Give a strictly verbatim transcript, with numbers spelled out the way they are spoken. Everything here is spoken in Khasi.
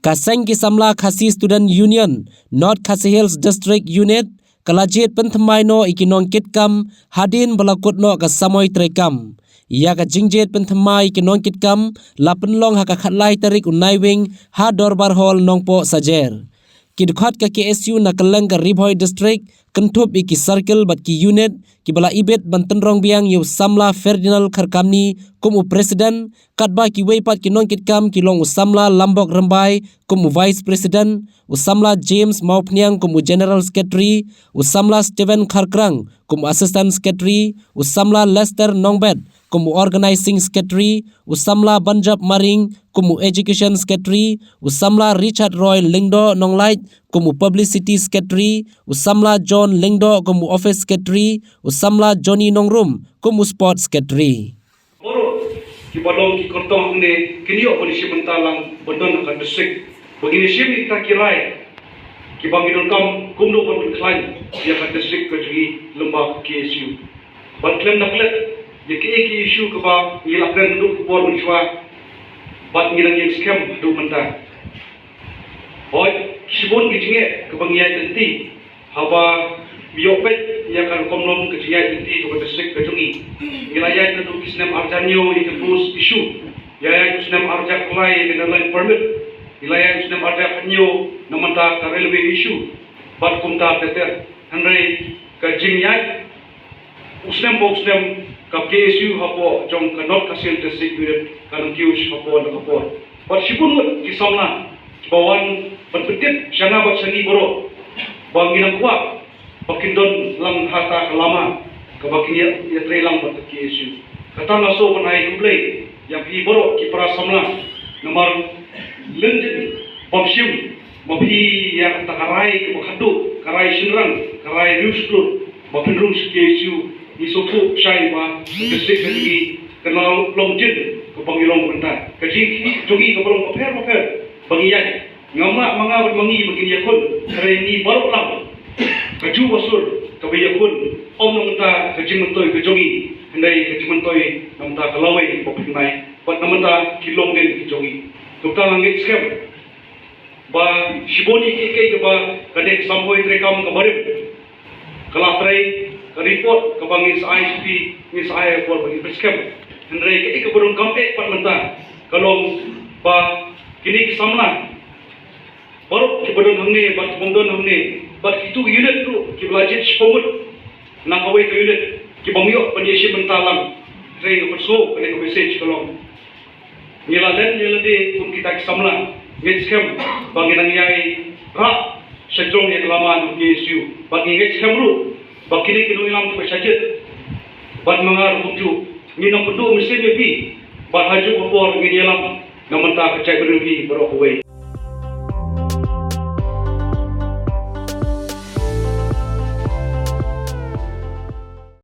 Ka seng ki samla Khasi Student Union, North Khasi Hills District Unit, ka la jied pynthymmai noh ïa ki nongkitkam hadien ba la kut noh ka samoi treikam. Ïa ka jingjied pynthymmai ïa ki nongkitkam la pynlong ha ka khatlai tarik u Naiwieng ha Dorbar Hall Nongpoh Sajer. Ki dkhot ka K S U na kylleng ka Ri Bhoi District kynthup ïa ki circle bad ki unit kiba la ibit ban tynrong biang ïa u samla Ferdinand Kharkamni kum u president, katba kiwei pat ki nongkitkam ki long u samla Lambok Rymbai kum u vice president, u samla James Mawphniang kum u general secretary, u samla Steven Kharkrang kum u assistant secretary, u samla Lester Nongbet kum u organizing secretary, u samla Banjab Maring kum u education secretary, u samla Richard Roy Lyngdoh Nonglait kum u publicity secretary, u samla John Lyngdoh kum u office secretary, u samla Johnny Nongrum kum u sports secretary. Baroh kiba long ki kyrtong hangne kin ïoh ban ïashim bynta lang ban don ha ka district ba ngin ïashim ïa kita ki rai kiba ngi donkam kumno ban pynkhlaiñ ïa ka district ka jong ngi lyngba ka K S U. Ban khlem da klet ïa kiei ki issue kaba ngi la kren haduh ka por mynshuwa bad ngi dang ïeng skhem haduh mynta. Hooid, shibun ki jingeh kaba ngi ïaid lynti haba ngi ïoh peit ïa ka rukom lum ka jingïaid lynti kaba district ka jong ngi. Ngi la ïaid naduh ki snem arhajar hynñiew ïa ka post issue, ngi la ïaid u snem arhajar khyndai ïa ka inner line permit, ngi la ïaid u snem arhajar hynñiew na mynta ka railway issue bad kumta ter ter. Hynrei ka jingïaid u snem ba u snem ka K S U hapoh jong ka North Khasi Hills District Unit ka nang kiew sha ka por na ka por. Bad shibun ngut ki samla kiba wan ban pyntip sha nga bad sha ngi baroh ba ngi nang kwah ba kin don lang ha kata ka lama kaba kin ïa, ïatrei lang bad ka K S U. Kata nga sngewbha ban ai khublei ïa phi baroh ki para samla namar lyndet bym shym ma phi ïa kata ka rai kaba khadduh, ka rai shynrang, ka rai riewshlur ba pynrung sha K S U. Ngi sngewthuh shai ba ka district ka jong ngi ka la long jin kaba ngi long mynta. Ka jingkhih jong ngi kaba long bapher bapher ba ngi ïaid. Ngam lah ma nga bad ma ngi ba kin ïakhun, hynrei ngi baroh lang kajuh ka sur kaba ïakhun, ym na bynta ka jingmyntoi ka jong ngi, hynrei ka jingmyntoi na bynta ka lawei ba pynlait bad na bynta ki longdien ki jong ngi. Kumta nga ngeit skhem ba shibun ïa kiei kiei kaba kane ka samhoi treikam kaba rim ka la trei, ka report kaba ngin sa ai sha phi, ngin sa ai ha ka por ba ngin pyrshang. Hynrei kaei kaba donkam eh pat mynta ka long ba kine ki samla baroh kiba don hangne bad kibym don hangne bad kitu ki unit ruh kiba la jied shiphew ngut na kawei ka unit kibym ïoh ban ïashim bynta lang. Hynrei nga pyrshang kane ka message ka long ngi la len ïa lade kum kita ki samla, ngeit skhem ba ngin nang ïai rah sha jrong ïa ka lama jong ka K S U bad ngi ngeit skhem ruh ba kine ki nongïalam kiba shah jied bad ma nga ruh kumjuh ngin nang pynduh mynsiem ïa phi bad ha juh ka por ngin ïalam na bynta ka jaitbynriew hi baroh kawei.